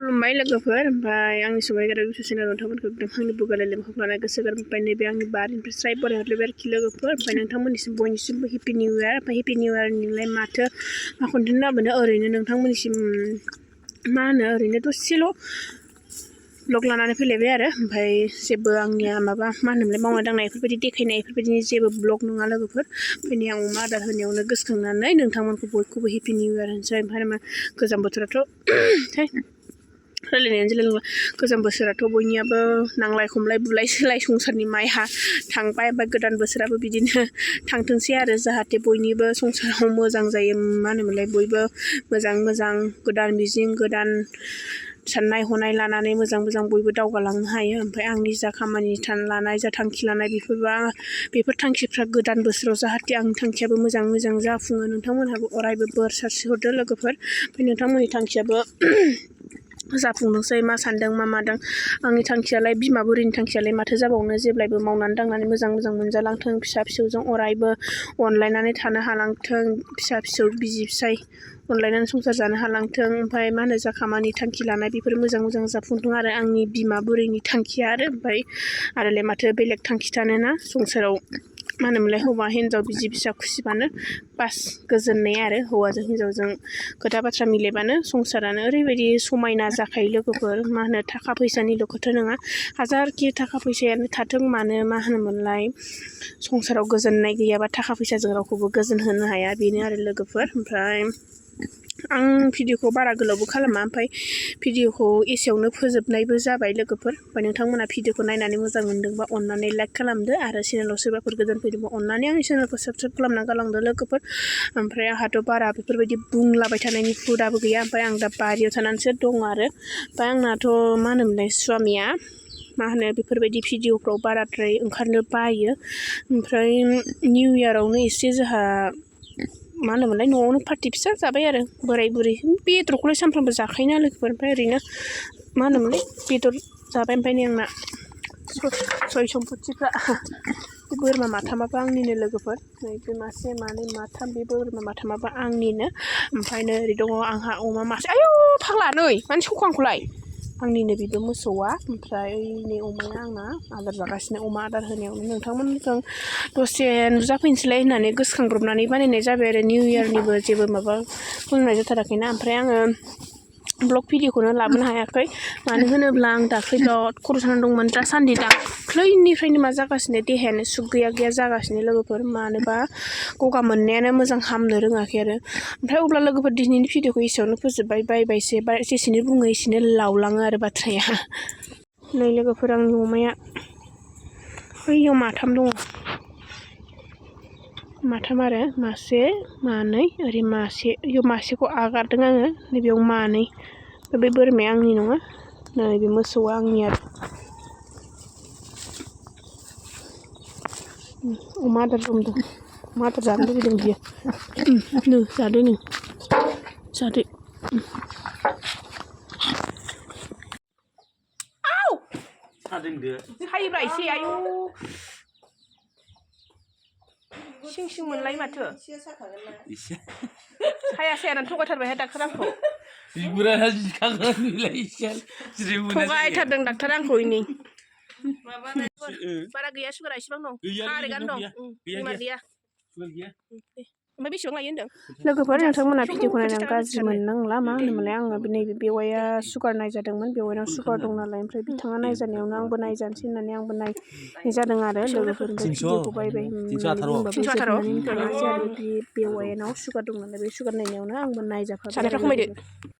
खुलुमबाय लोगोफोर ओमफ्राय आंनि समायग्रा इउटुब चेनेल नोंथांमोनखौ आंनि बुगालाय लेमखौ लानाय गोसो गोरबोनिफ्राय नैबे आंनि बारिनिफ्राय स्राय बरायहरलायबाय आरोखि लोगोफोर ओमफ्राय नोंथांमोननिसिम बयनिसिमबो हेपि निउ इयार ओमफ्राय हेपि निउ इयारनिलाय माथो मा कन्टेन्ट लाबोनो ओरैनो नोंथांमोननिसिम मा होनो ओरैनो दसेल' ब्लग लानानै फैलायबाय आरो ओमफ्राय जेबो आंनिया माबा मा होनोमोनलाय मावनाय दांनाय बेफोरबायदि देखायनाय बेफोरबायदिनि जेबो ब्लग नङा लोगोफोर ओमफ्राय आं अमा आदार होनायावनो गोसोखांनानै नोंथांमोनखौ बयखौबो हेपि निउ इयार होनसै ओमफ्राय गोजां बोथोराथ' रायलायनायानो जालाय नंला गोजाम बोसोराथ' बयनियाबो नांलाय खमलाय बुलाय सोलाय संसारनि माइहा थांबाय ओमफ्राय गोदान बोसोराबो बिदिनो थांथोंसै आरो जाहाथे बयनिबो संसाराव मोजां जायो मा होनोमोनलाय बयबो मोजां गोदान मिजिं गोदान साननाय हनाय लानानै मोजां बयबो दावगालांनो हायो ओमफ्राय आंनि जा खामानि लानाय जा थांखि लानाय बेफोर थांखिफ्रा गोदान बोसोराव जाहाथे आंनि थांखियाबो मोजां जाफुङो नोंथांमोनहाबो अरायबो बोर सारस्रि हरदो लोगोफोर ओमफ्राय नोंथांमोननि थांखियाबो जाफुंनोसै मा सानदों मा मादों आंनि थांखियालाय बिमा बुरैनि थांखियालाय माथो जाबावनो जेब्लायबो मावनानै दांनानै मोजां मोनजालांथों फिसा फिसौजों अरायबो अनलायनानै थानो हालांथों फिसा फिसौ बिसि फिसाय अनलायनानै संसार जानो हालांथों ओमफ्राय मा होनो जा खामानि थांखि लानाय बेफोर मोजां जाफुंथों आरो आंनि बिमा बुरैनि थांखिया आरो ओमफ्राय आरोलाय माथो बेलेग थांखि थानोना संसाराव मा होनोमोनलाय हौवा हिन्जाव बिसि फिसा खुसिबानो बास गोजोननाय आरो हौवाजों हिन्जावजों खोथा बाथ्रा मिलायबानो संसारानो ओरैबायदि समायना जाखायो लोगोफोर मा होनो थाखा फैसानिल' खोथा नङा हाजारखि थाखा फैसायानो थाथों मानो मा होनोमोनलाय संसाराव गोजोननाय गैयाबा थाखा फैसाजों रावखौबो गोजोन होनो हाया बेनो आरो लोगोफोर ओमफ्राय आं भिडिअखौ बारा गोलावबो खालामा ओमफ्राय भिडिअखौ एसेयावनो फोजोबनायबो जाबाय लोगोफोर ओमफ्राय नोंथांमोना भिडिअखौ नायनानै मोजां मोनदोंबा अननानै लाइक खालामदो आरो चेनेलाव सोरबाफोर गोदान फैदोंबा अननानै आंनि चेनेलखौ साबस्क्राइब खालामना गालांदो लोगोफोर ओमफ्राय आंहाथ' बारा बेफोरबायदि बुंलाबाय थानायनि हुदाबो गैया ओमफ्राय आं दा बारियाव थानानैसो दं आरो ओमफ्राय आंनाथ' मा होनोमोनलाय स्वामिया मा होनो बेफोरबायदि भिडिअफ्राव बाराद्राय ओंखारनो बायो ओमफ्राय निउ इयारावनो एसे जोंहा मा होनोमोनलाय न'आवनो पार्टि फिसा जाबाय आरो बोराय बुरै बेदरखौलाय सानफ्रामबो जाखायोना लोगोफोर ओमफ्राय ओरैनो मा होनोमोनलाय बेदर जाबाय ओमफ्राय नै आंना सय सम्पथिफ्रा बोरमा माथामाबो आंनिनो लोगोफोर नै बे मासे मानै माथाम बे बोरमा माथामाबो आंनिनो ओमफ्राय नै ओरै दङ आंहा अमा मासे आयौ फाग्ला नै मानो सौखो आंखौलाय आंनिनो बेबो मोसौआ ओमफ्राय नै अमाया आंना आदार जागासिनो अमा आदार होनायावनो नोंथांमोनजों दसे नुजाफैनोसैलाय होननानै गोसोखांब्रबनानै बानायनाय जाबाय आरो निउ इयारनिबो जेबो माबा बुंनाय जाथाराखैना ओमफ्राय आङो ब्लग भिडिअखौनो लाबोनो हायाखै मानो होनोब्ला आं दाख्लै बिराद खर' सानानै दंमोन दासान्दि दाख्लैनिफ्रायनो मा जागासिनो देहायानो सुग गैया जागासिनो लोगोफोर मानोबा गगा मोननायानो मोजां हामनो रोङाखै आरो ओमफ्राय अब्ला लोगोफोर दिनैनि भिडिअखौ एसेयावनो फोजोबबाय बायबायसै जेसेनो बुङो एसेनो लावलाङो आरो बाथ्राया नै लोगोफोर आंनि अमाया बैयाव माथाम दङ माथाम आरो मासे मानै ओरै मासे बेयाव मासेखौ आगारदों आङो नैबेयाव मानै बे बोरमाया आंनि नङा नैबे मोसौआ आंनि आरो अमा आदार जमदों अमा आदार जानो लुबैदों बियो नो जादो नो जादो आव सायोब्रा एसे आयौ सिं मोनलाय माथो सायानानै थगायथारबायहाय डाक्टार आंखौ थगायथारदों डाक्टार आंखौ इनि बारा गैया सुगारा इसेबां दं कारेन्टआनो दं बेमार गैया ओमफ्राय बेसेबां लायो होनदों लोगोफोर नोंथांमोना भिडिअखौ नायनानै गाज्रि मोननांला मा होनोमोनलाय आङो नैबे बेवाइया सुगार नायजादोंमोन बेवाइनाव सुगार दं नालाय ओमफ्राय बिथाङा नायजानायावनो आंबो नायजानोसै होननानै आंबो नायनाय जादों आरो लोगोफोर भिडिअखौ बायबाय होननानै बुंबाबो जोबनानै थाङा जे आरो बे बेवाइनाव सुगार दं नालाय बे सुगार नायनायावनो आंबो नायजाफाबाय